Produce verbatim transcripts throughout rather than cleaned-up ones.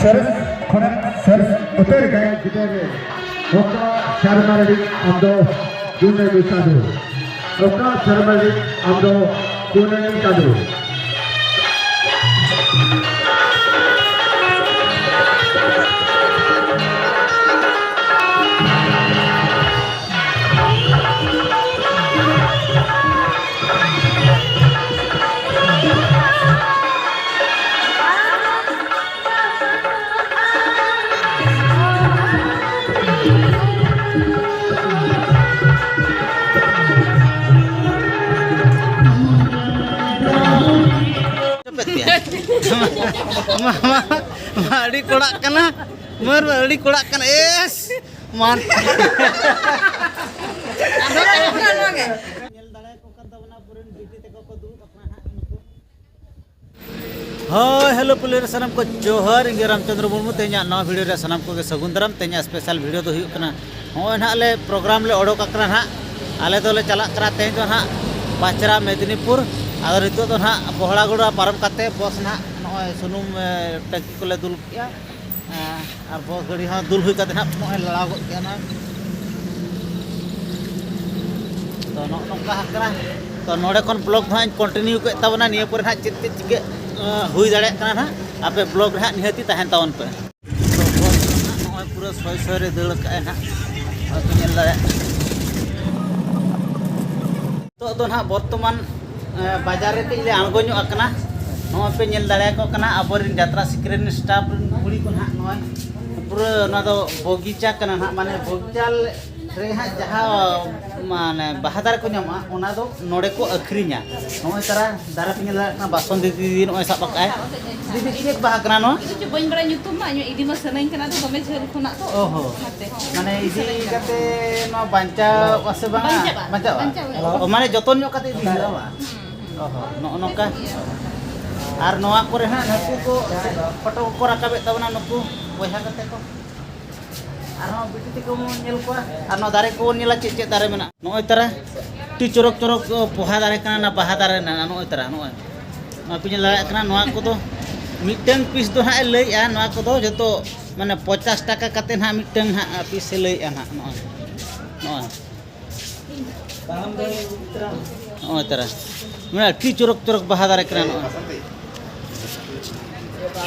ᱥᱚᱨᱮᱥ ᱠᱷᱚᱱᱟᱜ ᱥᱚᱨᱮᱥ ᱩᱛᱟᱹᱨ ᱜᱟᱭᱟᱱ ᱪᱤᱛᱟᱹᱨ ᱨᱮ ᱚᱠᱟ ᱥᱮᱨᱢᱟ ᱨᱤᱱᱤᱡ ᱟᱢ ᱫᱚ ᱠᱩᱱᱟᱹᱢᱤ ᱪᱟᱸᱫᱳ? ᱚᱠᱟ ᱥᱮᱨᱢᱟ ᱨᱤᱱᱤᱡ ᱟᱢ ᱫᱚ ᱠᱩᱱᱟᱹᱢᱤ ᱪᱟᱸᱫᱳ? ᱢᱟ, ᱢᱟ, ᱢᱟ, ᱟᱹᱰᱤ ᱠᱚᱲᱟᱜ ᱠᱟᱱᱟ᱾ ᱢᱟᱹᱨ ᱢᱟ ᱟᱹᱰᱤ ᱠᱚᱲᱟᱜ ᱠᱟᱱᱟ᱾ ᱮᱥ, ᱢᱟᱱ᱾ ᱧᱮᱞ ᱫᱟᱲᱮᱭᱟᱠᱚ ᱠᱟᱱ ᱛᱟᱵᱚᱱᱟ, ᱟᱵᱚᱨᱮᱱ ᱵᱤᱴᱤ ᱛᱟᱠᱚ ᱠᱚ ᱫᱩᱲᱩᱵ ᱟᱠᱟᱱᱟ ᱦᱟᱸᱜ ᱱᱩᱠᱩ᱾ ᱦᱳᱭ, ᱦᱮᱞᱳ ᱯᱩᱞᱤ ᱨᱮ ᱥᱟᱱᱟᱢ ᱠᱚ ᱡᱚᱦᱟᱨ᱾ ᱤᱧ ᱜᱮ ᱨᱟᱢᱪᱚᱸᱫᱽᱨᱚ ᱢᱩᱨᱢᱩ᱾ ᱛᱮᱦᱮᱧᱟᱜ ᱱᱚᱣᱟ ᱵᱷᱤᱰᱤᱭᱳ ᱨᱮ ᱥᱟᱱᱟᱢ ᱠᱚᱜᱮ ᱥᱟᱹᱜᱩᱱ ᱫᱟᱨᱟᱢ᱾ ᱛᱮᱦᱮᱧᱟᱜ ᱥᱯᱮᱥᱟᱞ ᱵᱷᱤᱰᱤᱭᱳ ᱫᱚ ᱦᱩᱭᱩᱜ ᱠᱟᱱᱟ, ᱱᱚᱜᱼᱚᱭ ᱱᱟᱦᱟᱜ ᱞᱮ ᱯᱨᱳᱜᱨᱟᱢ ᱞᱮ ᱚᱰᱳᱠ ᱟᱠᱟᱱᱟ ᱱᱟᱦᱟᱜ᱾ ᱟᱞᱮ ᱫᱚᱞᱮ ᱪᱟᱞᱟᱜ ᱠᱟᱱᱟ ᱛᱮᱦᱮᱧ ᱫᱚ ᱱᱟᱦᱟᱜ ᱯᱟᱪᱨᱟ ᱢᱮᱫᱽᱱᱤᱯᱩᱨ᱾ ᱟᱫᱚ ᱱᱤᱛᱚᱜ ᱫᱚ ᱱᱟᱦᱟᱜ ᱵᱚᱦᱲᱟᱜᱚᱲᱟ ᱯᱟᱨᱚᱢ ᱠᱟᱛᱮ ᱵᱚᱥ ᱱᱟᱦᱟᱜ ᱱᱚᱜᱼᱚᱭ ᱥᱩᱱᱩᱢ, ᱮ, ᱴᱟᱹᱝᱠᱤ ᱠᱚᱞᱮ ᱫᱩᱞ ᱠᱮᱜᱼᱟ᱾ ᱮ, ᱟᱨ ᱵᱚᱥ ᱜᱟᱹᱰᱤ ᱦᱚᱸ ᱫᱩᱞ ᱦᱩᱭ ᱠᱟᱛᱮ ᱱᱟᱦᱟᱜ ᱱᱚᱜᱼᱚᱭ ᱞᱟᱲᱟᱣ ᱜᱚᱫ ᱠᱮᱜᱼᱟ ᱱᱟᱦᱟᱜ᱾ ᱛᱚ, ᱱᱚᱜᱼᱚ ᱱᱚᱝᱠᱟ ᱦᱟᱸᱜ ᱠᱟᱱᱟ᱾ ᱛᱚ, ᱱᱚᱰᱮ ᱠᱷᱚᱱ ᱵᱞᱚᱜ ᱫᱚ ᱦᱟᱸᱜ ᱤᱧ ᱠᱚᱱᱴᱤᱱᱤᱭᱩ ᱠᱮᱫ ᱛᱟᱵᱚᱱᱟ᱾ ᱱᱤᱭᱟᱹ ᱯᱚᱨᱮ ᱦᱟᱸᱜ ᱪᱮᱫ ᱪᱮᱫ ᱪᱤᱠᱟᱹ, ᱮ, ᱦᱩᱭ ᱫᱟᱲᱮᱭᱟᱜ ᱠᱟᱱᱟ ᱱᱟᱦᱟᱜ, ᱟᱯᱮ ᱵᱞᱚᱜ ᱨᱮ ᱦᱟᱸᱜ ᱱᱤᱦᱟᱹᱛᱤ ᱛᱟᱦᱮᱱ ᱛᱟᱵᱚᱱ ᱯᱮ᱾ ᱛᱚ, ᱵᱚᱥ ᱫᱚ ᱱᱟᱦᱟᱜ ᱱᱚᱜᱼᱚᱭ ᱯᱩᱨᱟᱹ ᱥᱚᱭ ᱥᱚᱭ ᱨᱮ ᱫᱟᱹᱲ ᱠᱟᱜᱼᱟᱭ ᱱᱟᱦᱟᱜ, ᱱᱚᱜᱼᱚᱭ ᱯᱮ ᱧᱮᱞ ᱫᱟᱲᱮᱭᱟᱜ ᱠᱟᱱᱟ᱾ ᱱᱤᱛᱚᱜ ᱫᱚ ᱱᱟᱦᱟᱜ ᱵᱚᱨᱛᱚᱢᱟᱱ, ᱮ, ᱵᱟᱡᱟᱨ ᱨᱮ ᱠᱟᱹᱡ ᱞᱮ ᱟᱬᱜᱚ ᱧᱚᱜ ᱟᱠᱟᱱᱟ᱾ ᱱᱚᱜᱼᱚᱭ ᱯᱮ ᱧᱮᱞ ᱫᱟᱲᱮᱭᱟᱠᱚ ᱠᱟᱱᱟ ᱟᱵᱚᱨᱮᱱ ᱡᱟᱛᱨᱟ ᱥᱤᱠᱨᱮᱱ ᱥᱴᱟᱯ ᱨᱮᱱ ᱠᱩᱲᱤ ᱠᱚ ᱱᱟᱦᱟᱜ᱾ ᱱᱚᱜᱼᱚᱭ ᱯᱩᱨᱟᱹ ᱱᱚᱣᱟ ᱫᱚ ᱵᱚᱜᱤᱪᱟ ᱠᱟᱱᱟ ᱱᱟᱦᱟᱜ, ᱢᱟᱱᱮ ᱵᱚᱜᱤᱪᱟ ᱨᱮ ᱦᱟᱸᱜ ᱡᱟᱦᱟᱸ, ᱢᱟᱱᱮ, ᱵᱟᱦᱟ ᱫᱟᱨᱮ ᱠᱚ ᱧᱟᱢᱚᱜᱼᱟ, ᱚᱱᱟ ᱫᱚ ᱱᱚᱰᱮ ᱠᱚ ᱟᱹᱠᱷᱨᱤᱧᱟ᱾ ᱱᱚᱜᱼᱚᱭ ᱛᱟᱨᱟ ᱫᱟᱨᱮ ᱯᱮ ᱧᱮᱞ ᱫᱟᱲᱮᱭᱟᱜ ᱠᱟᱱᱟ, ᱵᱟᱥᱚᱱᱛᱤ ᱫᱤᱫᱤ ᱱᱚᱜᱼᱚᱭ ᱥᱟᱵ ᱟᱠᱟᱫᱼᱟᱭ᱾ ᱫᱤᱫᱤ, ᱪᱮᱫ ᱵᱟᱦᱟ ᱠᱟᱱᱟ ᱱᱚᱣᱟ? ᱤᱧ ᱫᱚ ᱪᱮᱫ ᱵᱟᱹᱧ ᱵᱟᱲᱟᱭᱟ ᱧᱩᱛᱩᱢ ᱢᱟ, ᱤᱧ ᱤᱫᱤ ᱢᱟ ᱥᱟᱱᱟᱧ ᱠᱟᱱᱟ, ᱟᱫᱚ ᱫᱚᱢᱮ ᱡᱷᱟᱹᱞ ᱠᱷᱚᱱᱟᱜ ᱛᱚ᱾ ᱚ ᱦᱚᱸ᱾ ᱚᱱᱟᱛᱮ᱾ ᱢᱟᱱᱮ ᱤᱫᱤ ᱠᱟᱛᱮ ᱱᱚᱣᱟ ᱵᱟᱧᱪᱟᱣ ᱟᱥᱮ ᱵᱟᱝᱟ? ᱵᱟᱧᱪᱟᱜᱼᱟ᱾ ᱵᱟᱧᱪᱟᱜᱼᱟ? ᱵᱟᱧᱪᱟᱜᱼᱟ᱾ ᱚ, ᱢᱟᱱᱮ ᱡᱚᱛᱚᱱ ᱧᱚᱜ ᱠᱟᱛᱮ ᱤᱫᱤ ᱦᱩᱭᱩᱜᱼᱟ ᱵᱟᱝ? ᱦᱩᱸ, ᱦᱩᱸ᱾ ᱚ ᱦᱚᱸ, ᱱᱚᱜᱼᱚ ᱱᱚᱝᱠᱟ᱾ ᱟᱨ ᱱᱚᱣᱟ ᱠᱚᱨᱮ ᱦᱟᱸᱜ ᱱᱩᱠᱩ ᱠᱚ ᱯᱷᱳᱴᱳ ᱠᱚᱠᱚ ᱨᱟᱠᱟᱵᱮᱫ ᱛᱟᱵᱚᱱᱟ, ᱱᱩᱠᱩ ᱵᱚᱭᱦᱟ ᱠᱟᱛᱮ ᱠᱚ᱾ ᱟᱨᱦᱚᱸ ᱵᱤᱴᱤ ᱛᱟᱠᱚ ᱵᱚᱱ ᱧᱮᱞ ᱠᱚᱣᱟ᱾ ᱟᱨ ᱱᱚᱣᱟ ᱫᱟᱨᱮ ᱠᱚᱵᱚᱱ ᱧᱮᱞᱟ, ᱪᱮᱫ ᱪᱮᱫ ᱫᱟᱨᱮ ᱢᱮᱱᱟᱜᱼᱟ᱾ ᱱᱚᱜᱼᱚᱭ ᱛᱟᱨᱟ ᱟᱹᱰᱤ ᱪᱚᱨᱚᱠ ᱪᱚᱨᱚᱠ ᱯᱚᱦᱟ ᱫᱟᱨᱮ ᱠᱟᱱᱟ, ᱚᱱᱟ ᱵᱟᱦᱟ ᱫᱟᱨᱮ ᱨᱮᱱᱟᱜ᱾ ᱱᱚᱜᱼᱚᱭ ᱛᱟᱨᱟ, ᱱᱚᱜᱼᱚᱭ ᱱᱚᱣᱟ ᱯᱮ ᱧᱮᱞ ᱫᱟᱲᱮᱭᱟᱜ ᱠᱟᱱᱟ᱾ ᱱᱚᱣᱟ ᱠᱚᱫᱚ ᱢᱤᱫᱴᱟᱝ ᱯᱤᱥ ᱫᱚ ᱦᱟᱸᱜ ᱮ ᱞᱟᱹᱭᱮᱜᱼᱟ, ᱱᱚᱣᱟ ᱠᱚᱫᱚ ᱡᱚᱛᱚ ᱢᱟᱱᱮ ᱯᱚᱧᱪᱟᱥ ᱴᱟᱠᱟ ᱠᱟᱛᱮ ᱦᱟᱸᱜ ᱢᱤᱫᱴᱟᱝ ᱦᱟᱸᱜ ᱯᱤᱥ ᱮ ᱞᱟᱹᱭᱮᱜᱼᱟ ᱦᱟᱸᱜ᱾ ᱱᱚᱜᱼᱚᱭ, ᱱᱚᱜᱼᱚᱭ, ᱱᱚᱜᱼᱚᱭ ᱛᱟᱨᱟ, ᱢᱟᱱᱮ ᱟᱹᱰᱤ ᱪᱚᱨᱚᱠ ᱪᱚᱨᱚᱠ ᱵᱟᱦᱟ ᱫᱟᱨᱮ ᱠᱟᱱᱟ ᱱᱚᱜᱼᱚᱭ᱾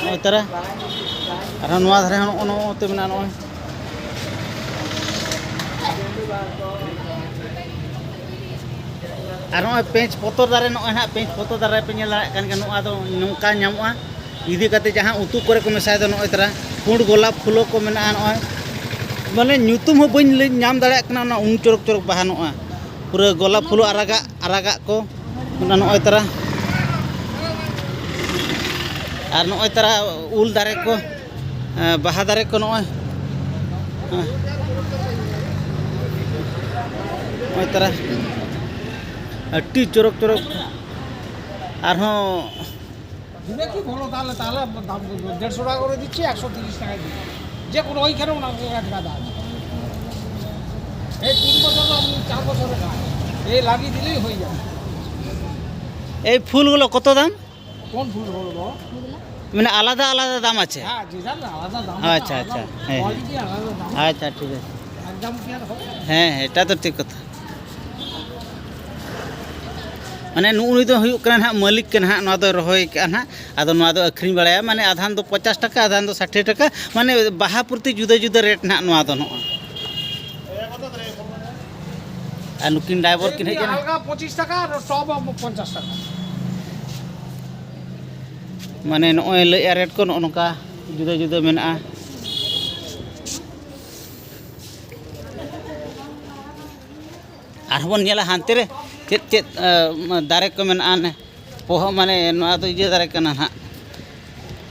ᱱᱚᱜᱼᱚᱭ ᱛᱟᱨᱟ, ᱟᱨᱦᱚᱸ ᱱᱚᱣᱟ ᱫᱷᱟᱨᱮ ᱦᱚᱸ ᱱᱚᱜᱼᱚ ᱱᱚᱜᱼᱚ ᱛᱮ ᱢᱮᱱᱟᱜᱼᱟ ᱱᱚᱜᱼᱚᱭ᱾ ᱟᱨ ᱱᱚᱜᱼᱚᱭ ᱯᱮᱸᱪ ᱯᱚᱛᱚᱨ ᱫᱟᱨᱮ, ᱱᱚᱜᱼᱚᱭ ᱦᱟᱸᱜ ᱯᱮᱸᱪ ᱯᱚᱛᱚᱨ ᱫᱟᱨᱮ ᱯᱮ ᱧᱮᱞ ᱫᱟᱲᱮᱭᱟᱜ ᱠᱟᱱ ᱜᱮᱭᱟ, ᱱᱚᱣᱟ ᱫᱚ ᱱᱚᱝᱠᱟ ᱧᱟᱢᱚᱜᱼᱟ᱾ ᱤᱫᱤ ᱠᱟᱛᱮ ᱡᱟᱦᱟᱸ ᱩᱛᱩ ᱠᱚᱨᱮ ᱠᱚ ᱢᱮᱥᱟᱭ ᱫᱚ, ᱱᱚᱜᱼᱚᱭ ᱛᱟᱨᱟ ᱯᱩᱸᱰ ᱜᱳᱞᱟᱯ ᱯᱷᱩᱞᱳ ᱠᱚ ᱢᱮᱱᱟᱜᱼᱟ ᱱᱚᱜᱼᱚᱭ᱾ ᱢᱟᱱᱮ ᱧᱩᱛᱩᱢ ᱦᱚᱸ ᱵᱟᱹᱧ ᱞᱟᱹᱭ ᱧᱟᱢ ᱫᱟᱲᱮᱭᱟᱜ ᱠᱟᱱᱟ, ᱚᱱᱟ ᱩᱱ ᱪᱚᱨᱚᱠ ᱪᱚᱨᱚᱠ ᱵᱟᱦᱟ ᱱᱚᱜᱼᱚᱭ᱾ ᱯᱩᱨᱟᱹ ᱜᱳᱞᱟᱯ ᱯᱷᱩᱞᱳ ᱟᱨᱟᱜᱟᱜ, ᱟᱨᱟᱜᱟᱜ ᱠᱚ, ᱚᱱᱟ ᱱᱚᱜᱼᱚᱭ ᱛᱟᱨᱟ᱾ ᱟᱨ ᱱᱚᱜᱼᱚᱭ ᱛᱟᱨᱟ ᱩᱞ ᱫᱟᱨᱮ ᱠᱚ, ᱮᱸ, ᱵᱟᱦᱟ ᱫᱟᱨᱮ ᱠᱚ ᱱᱚᱜᱼᱚᱭ᱾ ᱦᱮᱸ᱾ ᱱᱚᱜᱼᱚᱭ ᱛᱟᱨᱟ ᱟᱹᱰᱤ ᱪᱚᱨᱚᱠ ᱪᱚᱨᱚᱠ ᱟᱨᱦᱚᱸ ᱫᱤᱱᱮ ᱠᱤ বলো তাহলে, তাহলে দাম দেড়শো টাকা করে দিচ্ছি, একশো তিরিশ টাকা দিচ্ছি। যে কোনো ওইখানে ওনার কাছে কাজ আছে। এই তিন বছর, আমি চার বছরের কাজ, এই লাগিয়ে দিলেই হয়ে যাবে। এই ফুলগুলো কত দাম? কোন ফুল বলো? মানে আলাদা আলাদা দাম আছে? হ্যাঁ, যে যার আলাদা দাম। আচ্ছা, আলাদা আচ্ছা, হ্যাঁ, হ্যাঁ। কোয়ালিটি আলাদা দাম। আচ্ছা, ঠিক আছে। একদম কি আর হবে? ᱦᱮᱸ, ᱦᱮᱸ, ᱮᱴᱟ ᱫᱚ ᱴᱷᱤᱠ ᱠᱟᱛᱷᱟ᱾ ᱢᱟᱱᱮ ᱱᱩᱜᱼᱩ ᱱᱩᱭ ᱫᱚ ᱦᱩᱭᱩᱜ ᱠᱟᱱᱟ ᱱᱟᱦᱟᱜ ᱢᱟᱹᱞᱤᱠ ᱠᱟᱱᱟ ᱱᱟᱦᱟᱜ, ᱱᱚᱣᱟ ᱫᱚᱭ ᱨᱚᱦᱚᱭ ᱠᱟᱜᱼᱟ ᱱᱟᱦᱟᱜ, ᱟᱫᱚ ᱱᱚᱣᱟ ᱫᱚ ᱟᱹᱠᱷᱨᱤᱧ ᱵᱟᱲᱟᱭᱟ, ᱢᱟᱱᱮ ᱟᱫᱷᱟᱱ ᱫᱚ ᱯᱚᱧᱪᱟᱥ ᱴᱟᱠᱟ, ᱟᱫᱷᱟᱱ ᱫᱚ ᱥᱟᱴᱷᱮ ᱴᱟᱠᱟ, ᱢᱟᱱᱮ ᱵᱟᱦᱟ ᱯᱨᱚᱛᱤ ᱡᱩᱫᱟᱹ ᱡᱩᱫᱟᱹ ᱨᱮᱴ ᱱᱟᱦᱟᱜ ᱱᱚᱣᱟ ᱫᱚ ᱱᱚᱜᱼᱚᱭ᱾ ᱟᱨ ᱱᱩᱠᱤᱱ ᱰᱨᱟᱭᱵᱷᱟᱨ ᱠᱤᱱ ᱦᱮᱡ ᱮᱱᱟ᱾ ᱦᱟᱞᱠᱟ ᱯᱚᱸᱪᱤᱥ ᱴᱟᱠᱟ ᱟᱨ ᱴᱚᱯ ᱯᱚᱧᱪᱟᱥ ᱴᱟᱠᱟ᱾ ᱢᱟᱱᱮ ᱱᱚᱜᱼᱚᱭ ᱞᱟᱹᱭᱮᱜᱼᱟ ᱨᱮᱴ ᱠᱚ ᱱᱚᱜᱼᱚ ᱱᱚᱝᱠᱟ ᱡᱩᱫᱟᱹ ᱡᱩᱫᱟᱹ ᱢᱮᱱᱟᱜᱼᱟ᱾ ᱟᱨᱦᱚᱸ ᱵᱚᱱ ᱧᱮᱞᱟ ᱦᱟᱱᱛᱮ ᱨᱮ ᱪᱮᱫ ᱪᱮᱫ, ᱮ, ᱫᱟᱨᱮ ᱠᱚ ᱢᱮᱱᱟᱜᱼᱟ᱾ ᱚᱱᱮ ᱯᱚᱦᱟ, ᱢᱟᱱᱮ ᱱᱚᱣᱟ ᱫᱚ ᱤᱭᱟᱹ ᱫᱟᱨᱮ ᱠᱟᱱᱟ ᱱᱟᱦᱟᱜ,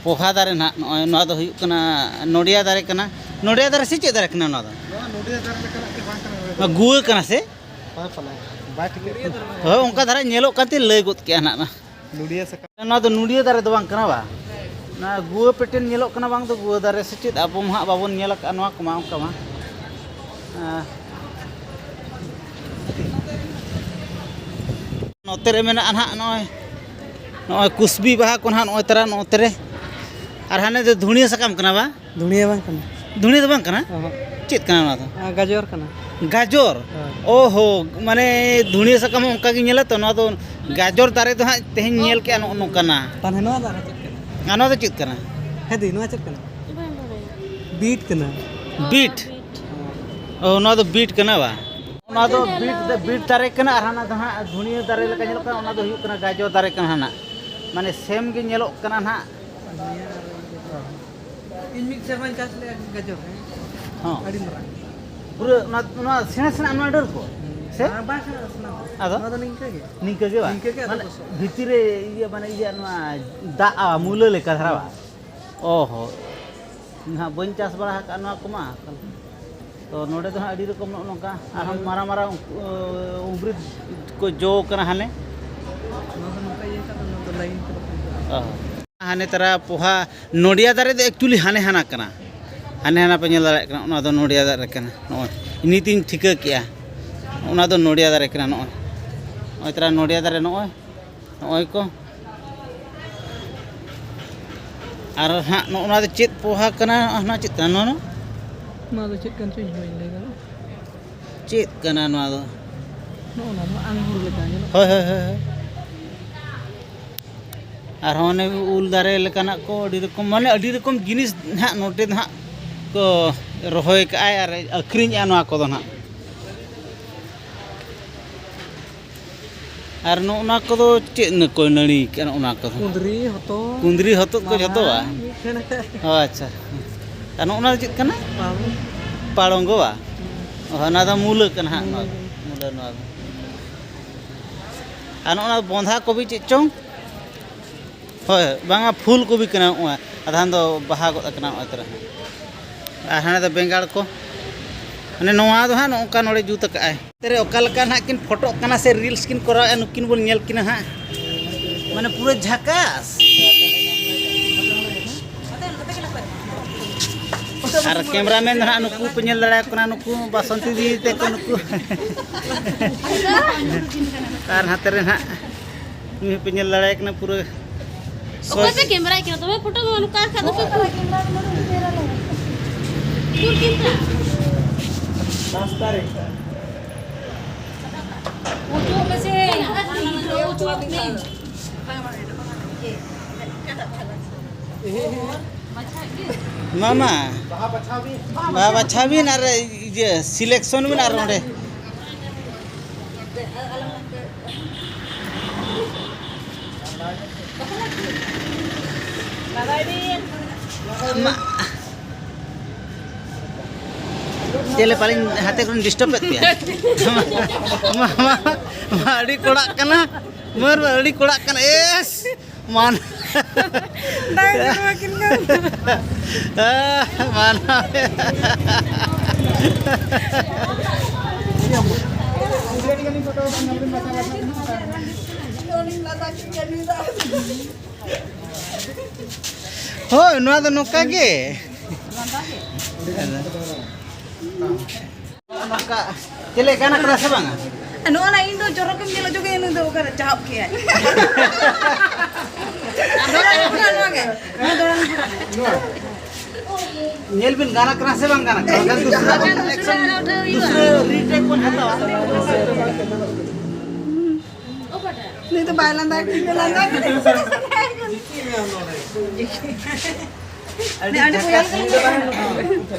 ᱯᱚᱦᱟ ᱫᱟᱨᱮ ᱱᱟᱦᱟᱜ᱾ ᱱᱚᱜᱼᱚᱭ ᱱᱚᱣᱟ ᱫᱚ ᱦᱩᱭᱩᱜ ᱠᱟᱱᱟ ᱱᱚᱰᱤᱭᱟ ᱫᱟᱨᱮ ᱠᱟᱱᱟ᱾ ᱱᱚᱰᱤᱭᱟ ᱫᱟᱨᱮ ᱥᱮ ᱪᱮᱫ ᱫᱟᱨᱮ ᱠᱟᱱᱟ ᱱᱚᱣᱟ ᱫᱚ? ᱱᱚᱣᱟ ᱱᱚᱰᱤᱭᱟ ᱫᱟᱨᱮ ᱞᱮᱠᱟᱱᱟᱜ ᱜᱮ ᱵᱟᱝ ᱠᱟᱱᱟ, ᱱᱚᱣᱟ ᱫᱚ᱾ ᱱᱚᱣᱟ ᱜᱩᱣᱟᱹ ᱠᱟᱱᱟ ᱥᱮ? ᱵᱟᱭ ᱯᱟᱞᱟᱭᱟ, ᱵᱟᱭ ᱴᱷᱤᱠᱟᱹᱜ ᱠᱟᱱᱟ᱾ ᱦᱳᱭ, ᱚᱱᱠᱟ ᱫᱷᱟᱨᱟ ᱧᱮᱞᱚᱜ ᱠᱟᱱᱛᱮ ᱞᱟᱹᱭ ᱜᱚᱫ ᱠᱮᱜᱼᱟ ᱱᱟᱦᱟᱜ᱾ ᱱᱚᱰᱤᱭᱟ ᱥᱟᱠᱟᱢ᱾ ᱱᱚᱣᱟ ᱫᱚ ᱱᱚᱰᱤᱭᱟᱹ ᱫᱟᱨᱮ ᱫᱚ ᱵᱟᱝ ᱠᱟᱱᱟ ᱵᱟ? ᱱᱚᱣᱟ ᱜᱩᱣᱟᱹ ᱯᱮᱴᱮᱱ ᱧᱮᱞᱚᱜ ᱠᱟᱱᱟ, ᱵᱟᱝ ᱫᱚ ᱜᱩᱣᱟᱹ ᱫᱟᱨᱮ ᱥᱮ ᱪᱮᱫ? ᱟᱵᱚ ᱢᱟ ᱦᱟᱸᱜ ᱵᱟᱵᱚᱱ ᱧᱮᱞ ᱟᱠᱟᱫᱼᱟ ᱱᱚᱣᱟ ᱠᱚᱢᱟ, ᱚᱱᱠᱟ ᱢᱟ᱾ ᱟᱸ, ᱱᱚᱛᱮ ᱨᱮ ᱢᱮᱱᱟᱜᱼᱟ ᱱᱟᱦᱟᱜ ᱱᱚᱜᱼᱚᱭ, ᱱᱚᱜᱼᱚᱭ ᱠᱩᱥᱵᱤ ᱵᱟᱦᱟ ᱠᱚ ᱱᱟᱦᱟᱜ ᱱᱚᱜᱼᱚᱭ ᱛᱟᱨᱟ ᱱᱚᱛᱮ ᱨᱮ᱾ ᱟᱨ ᱦᱟᱱᱮ ᱫᱚ ᱫᱷᱩᱲᱤᱭᱟᱹ ᱥᱟᱠᱟᱢ ᱠᱟᱱᱟ ᱵᱟ? ᱫᱷᱩᱲᱤᱭᱟᱹ ᱵᱟᱝ ᱠᱟᱱᱟ᱾ ᱫᱷᱩᱲᱤᱭᱟᱹ ᱫᱚ ᱵᱟᱝ ᱠᱟᱱᱟ? ᱚᱦᱚᱸ᱾ ᱪᱮᱫ ᱠᱟᱱᱟ ᱱᱚᱣᱟ ᱫᱚ? ᱟᱨ ᱜᱟᱡᱚᱨ ᱠᱟᱱᱟ᱾ ᱜᱟᱡᱚᱨ? ᱦᱳᱭ᱾ ᱚᱦᱚ, ᱢᱟᱱᱮ ᱫᱷᱩᱲᱤᱭᱟᱹ ᱥᱟᱠᱟᱢ ᱦᱚᱸ ᱚᱱᱠᱟ ᱜᱮ ᱧᱮᱞᱚᱜ ᱛᱚ, ᱱᱚᱣᱟ ᱫᱚ ᱜᱟᱡᱚᱨ ᱫᱟᱨᱮ ᱫᱚ ᱦᱟᱸᱜ ᱛᱮᱦᱮᱧ ᱧᱮᱞ ᱠᱮᱜᱼᱟ ᱱᱚᱜᱼᱚ ᱱᱚᱝᱠᱟᱱᱟ᱾ ᱛᱟᱦᱞᱮ ᱱᱚᱣᱟ ᱫᱚ ᱟᱨᱦᱚᱸ ᱪᱮᱫ ᱠᱟᱱᱟ? ᱟᱨ ᱱᱚᱣᱟ ᱫᱚ ᱪᱮᱫ ᱠᱟᱱᱟ? ᱦᱮᱸ ᱫᱤ, ᱱᱚᱣᱟ ᱪᱮᱫ ᱠᱟᱱᱟ? ᱵᱤᱴ ᱠᱟᱱᱟ᱾ ᱵᱤᱴ? ᱚ, ᱱᱚᱣᱟ ᱫᱚ ᱵᱤᱴ ᱠᱟᱱᱟ ᱵᱟ? ᱚᱱᱟ ᱫᱚ ᱵᱤᱴ, ᱵᱤᱴ ᱫᱟᱨᱮ ᱠᱟᱱᱟ, ᱟᱨ ᱦᱟᱱᱟ ᱫᱚ ᱦᱟᱸᱜ ᱫᱷᱩᱲᱤᱭᱟᱹ ᱫᱟᱨᱮ ᱞᱮᱠᱟ ᱧᱮᱞᱚᱜ ᱠᱟᱱᱟ, ᱚᱱᱟ ᱫᱚ ᱦᱩᱭᱩᱜ ᱠᱟᱱᱟ ᱜᱟᱡᱚᱨ ᱫᱟᱨᱮ ᱠᱟᱱᱟ ᱦᱟᱸᱜ᱾ ᱢᱟᱱᱮ ᱥᱮᱢ ᱜᱮ ᱧᱮᱞᱚᱜ ᱠᱟᱱᱟ ᱦᱟᱸᱜ᱾ ᱤᱧ ᱢᱤᱫ ᱥᱮᱨᱢᱟᱧ ᱪᱟᱥ ᱞᱮᱫᱼᱟ ᱜᱟᱡᱚᱨ, ᱦᱮᱸ᱾ ᱦᱚᱸ᱾ ᱟᱹᱰᱤ ᱢᱟᱨᱟᱝ᱾ ᱯᱩᱨᱟᱹ ᱚᱱᱟ, ᱚᱱᱟ ᱥᱮᱬᱟ ᱥᱮᱬᱟ ᱱᱚᱣᱟ ᱰᱟᱹᱨ ᱠᱚ? ᱥᱮ? ᱦᱮᱸ, ᱵᱟᱝ ᱥᱮᱬᱟ, ᱥᱮᱬᱟ᱾ ᱟᱫᱚ? ᱱᱚᱣᱟ ᱫᱚ ᱱᱤᱝᱠᱟᱹ ᱜᱮ᱾ ᱱᱤᱝᱠᱟᱹ ᱜᱮ ᱵᱟᱝ? ᱱᱤᱝᱠᱟᱹ ᱜᱮ, ᱟᱫᱚ ᱢᱟᱱᱮ ᱜᱚᱥᱚᱜ᱾ ᱵᱷᱤᱛᱤᱨ ᱨᱮ ᱤᱭᱟᱹ, ᱢᱟᱱᱮ ᱤᱭᱟᱹ ᱱᱚᱣᱟ ᱫᱟᱜ ᱢᱩᱞᱟᱹ ᱞᱮᱠᱟ ᱫᱷᱟᱨᱟ ᱵᱟᱝ? ᱚ ᱦᱚᱸ᱾ ᱤᱧ ᱦᱟᱸᱜ ᱵᱟᱹᱧ ᱪᱟᱥ ᱵᱟᱲᱟ ᱟᱠᱟᱫ ᱱᱚᱣᱟ ᱠᱚᱢᱟ᱾ ᱛᱚ ᱱᱚᱰᱮ ᱫᱚ ᱦᱟᱸᱜ ᱟᱹᱰᱤ ᱨᱚᱠᱚᱢ ᱱᱚᱜᱼᱚ ᱱᱚᱝᱠᱟ ᱟᱨᱦᱚᱸ ᱢᱟᱨᱟᱝ ᱢᱟᱨᱟᱝ, ᱩ-, ᱩᱢᱵᱽᱨᱤᱛ ᱠᱚ ᱡᱚ ᱠᱟᱱᱟ ᱦᱟᱱᱮ᱾ ᱱᱚᱣᱟ ᱫᱚ ᱱᱚᱝᱠᱟ ᱤᱭᱟᱹ ᱠᱟᱜ ᱫᱚ, ᱱᱚᱣᱟ ᱫᱚ ᱞᱟᱭᱤᱱ ᱠᱚᱫᱚ ᱠᱚ ᱤᱭᱟᱹ ᱠᱟᱜ᱾ ᱚ᱾ ᱦᱟᱱᱮ ᱛᱟᱨᱟ ᱯᱚᱦᱟ ᱱᱚᱰᱤᱭᱟ ᱫᱟᱨᱮ ᱫᱚ actually ᱦᱟᱱᱮ ᱦᱟᱱᱟ ᱠᱟᱱᱟ᱾ ᱦᱟᱱᱮ ᱦᱟᱱᱟ ᱯᱮ ᱧᱮᱞ ᱫᱟᱲᱮᱭᱟᱜ ᱠᱟᱱᱟ, ᱚᱱᱟ ᱫᱚ ᱱᱚᱰᱤᱭᱟ ᱫᱟᱨᱮ ᱠᱟᱱᱟ᱾ ᱱᱚᱜᱼᱚᱭ ᱱᱤᱛᱤᱧ ᱴᱷᱤᱠᱟᱹ ᱠᱮᱜᱼᱟ, ᱚᱱᱟ ᱫᱚ ᱱᱚᱰᱤᱭᱟ ᱫᱟᱨᱮ ᱠᱟᱱᱟ᱾ ᱱᱚᱜᱼᱚᱭ, ᱱᱚᱜᱼᱚᱭ ᱛᱟᱨᱟ ᱱᱚᱰᱤᱭᱟ ᱫᱟᱨᱮ ᱱᱚᱜᱼᱚᱭ᱾ ᱱᱚᱜᱼᱚᱭ ᱠᱚ᱾ ᱟᱨ ᱦᱟᱸᱜ ᱱᱚᱜᱼᱚ ᱱᱚᱣᱟ ᱫᱚ ᱪᱮᱫ ᱯᱚᱦᱟ ᱠᱟᱱᱟ? ᱱᱚᱣᱟ ᱪᱮᱫ ᱠᱟᱱᱟ ᱱᱚᱣᱟ ᱫᱚ? ᱱᱚᱣᱟ ᱫᱚ ᱪᱮᱫ ᱠᱟᱱ ᱪᱚᱧ ᱵᱟᱹᱧ ᱞᱟᱹᱭ ᱫᱟᱲᱮᱭᱟᱜᱼᱟ᱾ ᱪᱮᱫ ᱠᱟᱱᱟ ᱱᱚᱣᱟ ᱫᱚ? ᱱᱚᱜᱼᱚ ᱱᱚᱣᱟ ᱫᱚ ᱟᱝᱜᱩᱨ ᱞᱮᱠᱟ ᱧᱮᱞᱚᱜ ᱦᱳᱭ, ᱦᱳᱭ, ᱦᱳᱭ, ᱦᱳᱭ᱾ ᱟᱨᱦᱚᱸ ᱚᱱᱮ ᱩᱞ ᱫᱟᱨᱮ ᱞᱮᱠᱟᱱᱟᱜ ᱠᱚ ᱟᱹᱰᱤ ᱨᱚᱠᱚᱢ, ᱢᱟᱱᱮ ᱟᱹᱰᱤ ᱨᱚᱠᱚᱢ ᱡᱤᱱᱤᱥ ᱱᱟᱦᱟᱜ ᱱᱚᱰᱮ ᱫᱚ ᱱᱟᱦᱟᱜ ᱠᱚ ᱨᱚᱦᱚᱭ ᱠᱟᱜᱼᱟᱭ ᱟᱨ ᱟᱹᱠᱷᱨᱤᱧᱮᱜᱼᱟ ᱱᱚᱣᱟ ᱠᱚᱫᱚ ᱱᱟᱦᱟᱜ᱾ ᱟᱨ ᱱᱚᱜᱼᱚ ᱱᱚᱣᱟ ᱠᱚᱫᱚ ᱪᱮᱫ ᱱᱟᱹ-, ᱠᱚ ᱱᱟᱹᱲᱤ ᱠᱟᱱᱟ ᱚᱱᱟ ᱠᱚᱫᱚ? ᱠᱩᱸᱫᱽᱨᱤ, ᱦᱚᱛᱚᱫ, ᱠᱩᱸᱫᱽᱨᱤ, ᱦᱚᱛᱚᱫ ᱠᱚ ᱡᱷᱚᱛᱚᱣᱟ? ᱢᱟᱞᱦᱟᱱ, ᱢᱤᱫ ᱴᱷᱮᱱ ᱠᱟᱜ᱾ ᱚ, ᱟᱪᱪᱷᱟ᱾ ᱟᱨ ᱱᱚᱜᱼᱚ ᱱᱚᱣᱟ ᱫᱚ ᱪᱮᱫ ᱠᱟᱱᱟ? ᱯᱟᱲᱚᱢ᱾ ᱯᱟᱲᱚᱝᱜᱚ ᱵᱟ? ᱦᱩᱸ᱾ ᱚ, ᱚᱱᱟ ᱫᱚ ᱢᱩᱞᱟᱹ ᱠᱟᱱᱟ ᱦᱟᱸᱜ, ᱱᱚᱣᱟ ᱫᱚ᱾ ᱢᱩᱞᱟᱹ᱾ ᱢᱩᱞᱟᱹ ᱱᱚᱣᱟ ᱫᱚ᱾ ᱟᱨ ᱱᱚᱜᱼᱚ ᱱᱚᱣᱟ ᱵᱚᱸᱫᱷᱟ ᱠᱚᱵᱤ ᱪᱮᱫ ᱪᱚᱝ? ᱦᱳᱭ, ᱵᱟᱝᱟ, ᱯᱷᱩᱞ ᱠᱚᱵᱤ ᱠᱟᱱᱟ ᱱᱚᱜᱼᱚᱭ᱾ ᱟᱫᱷᱟᱱ ᱫᱚ ᱵᱟᱦᱟ ᱜᱚᱫ ᱟᱠᱟᱱᱟ ᱱᱚᱜᱼᱚᱭ ᱛᱚᱨᱟ᱾ ᱟᱨ ᱦᱟᱱᱮ ᱫᱚ ᱵᱮᱸᱜᱟᱲ ᱠᱚ᱾ ᱢᱟᱱᱮ ᱱᱚᱣᱟ ᱫᱚ ᱦᱟᱸᱜ ᱱᱚᱝᱠᱟ ᱱᱚᱰᱮ ᱡᱩᱛ ᱟᱠᱟᱜᱼᱟᱭ᱾ ᱛᱮᱨᱮ ᱚᱠᱟ ᱞᱮᱠᱟ ᱱᱟᱦᱟᱜ ᱠᱤᱱ ᱯᱷᱳᱴᱳᱜ ᱠᱟᱱᱟ ᱥᱮ ᱨᱤᱞᱥ ᱠᱤᱱ ᱠᱚᱨᱟᱣᱮᱫᱼᱟ, ᱱᱩᱠᱤᱱ ᱵᱚᱱ ᱧᱮᱞ ᱠᱤᱱᱟ ᱦᱟᱸᱜ᱾ ᱢᱟᱱᱮ ᱯᱩᱨᱟᱹ ᱡᱷᱟᱠᱟᱥ᱾ ᱟᱨ ᱠᱮᱢᱨᱟᱢᱮᱱ ᱫᱚ ᱦᱟᱸᱜ ᱱᱩᱠᱩ ᱯᱮ ᱧᱮᱞ ᱫᱟᱲᱮᱭᱟᱠᱚ ᱠᱟᱱᱟ, ᱱᱩᱠᱩ ᱵᱟᱥᱚᱱᱛᱤ ᱫᱤᱫᱤ ᱛᱟᱠᱚ ᱱᱩᱠᱩ᱾ ᱟᱨ ᱦᱟᱱᱛᱮ ᱨᱮ ᱦᱟᱸᱜ ᱱᱩᱭ ᱦᱚᱸᱯᱮ ᱧᱮᱞ ᱫᱟᱲᱮᱭᱟᱭ ᱠᱟᱱᱟ, ᱯᱩᱨᱟᱹ ᱚᱠᱚᱭ ᱯᱮ ᱠᱮᱢᱨᱟᱭ ᱠᱟᱱᱟ? ᱛᱚᱵᱮ ᱯᱷᱳᱴᱳ ᱢᱟ ᱱᱚᱝᱠᱟ ᱠᱷᱟᱱ ᱫᱚ ᱯᱮ ᱩᱠᱩᱨ ᱠᱮᱢᱨᱟ? ᱚᱪᱚᱜ ᱢᱮᱥᱮ, ᱚᱪᱚᱜ ᱢᱮ᱾ ᱢᱟᱢᱟ, ᱵᱟᱦᱟ ᱵᱟᱪᱷᱟᱣ ᱵᱤᱱ ᱟᱨ ᱤᱭᱟᱹ ᱥᱤᱞᱮᱠᱥᱚᱱ ᱵᱤᱱ ᱟᱨ ᱚᱸᱰᱮ᱾ ᱢᱟ-, ᱪᱮᱫ ᱞᱮ ᱯᱟᱞᱮᱧ ᱦᱟᱛᱮ ᱠᱷᱚᱱ ᱰᱤᱥᱴᱟᱵ ᱮᱫ ᱯᱮᱭᱟ? ᱢᱟ, ᱢᱟ, ᱢᱟ, ᱟᱹᱰᱤ ᱠᱚᱲᱟᱜ ᱠᱟᱱᱟ᱾ ᱢᱟᱹᱨ ᱢᱟ ᱟᱹᱰᱤ ᱠᱚᱲᱟᱜ ᱠᱟᱱᱟ᱾ ᱮᱥ! ᱢᱟᱱ-, ᱫᱟᱭ ᱡᱚᱢᱟ ᱠᱤᱱ ᱠᱟᱱ᱾ ᱢᱟᱱ-, ᱦᱳᱭ, ᱱᱚᱣᱟ ᱫᱚ ᱱᱚᱝᱠᱟ ᱜᱮ᱾ ᱱᱚᱝᱠᱟ, ᱪᱮᱫ ᱞᱮ ᱜᱟᱱ ᱟᱠᱟᱫᱟ ᱥᱮ ᱵᱟᱝᱟ? ᱱᱚᱜᱼᱚ ᱱᱟ ᱤᱧ ᱫᱚ ᱪᱚᱨᱚᱠᱮᱢ ᱧᱮᱞ ᱦᱚᱪᱚ ᱠᱮᱫ, ᱱᱩᱭ ᱫᱚ ᱚᱠᱟᱨᱮ ᱪᱟᱦᱟᱵ ᱠᱮᱜᱼᱟᱭ? ᱱᱚᱣᱟ ᱜᱮ, ᱱᱚᱣᱟ ᱫᱚ ᱧᱮᱞ ᱵᱤᱱ, ᱜᱟᱱ ᱟᱠᱟᱱᱟ ᱥᱮ ᱵᱟᱝ ᱜᱟᱱ ᱟᱠᱟᱱᱟ? ᱵᱟᱠᱷᱟᱱ ᱫᱩᱥᱨᱟ ᱵᱚᱱ ᱮᱠᱥᱚᱱ, ᱫᱩᱥᱨᱟ ᱨᱤᱴᱮᱠ ᱵᱚᱱ ᱦᱟᱛᱟᱣᱟ᱾ ᱱᱩᱭ ᱫᱚ ᱵᱟᱭ ᱞᱟᱸᱫᱟ ᱠᱮᱫᱟ, ᱞᱟᱸᱫᱟ ᱠᱮᱫᱟ᱾ ᱟᱹᱰᱤ ᱟᱹᱰᱤ ᱡᱷᱟᱠᱟᱥ᱾